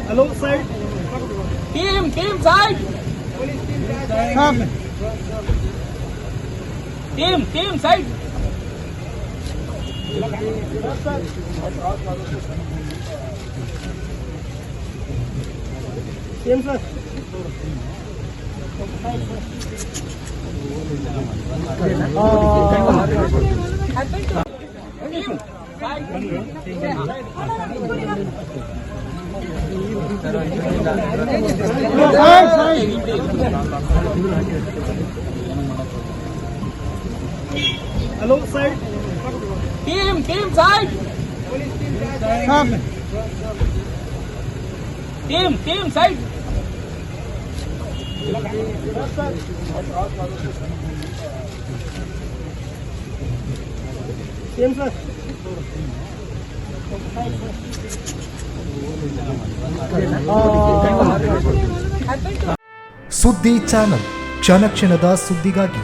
Hello side. Team team side. Team team side. Same sir. Team side. Hello side. Team team side. Team team side. Same sir. ಸುದ್ದಿ channel, ಕ್ಷಣ ಕ್ಷಣದ ಸುದ್ದಿಗಾಗಿ.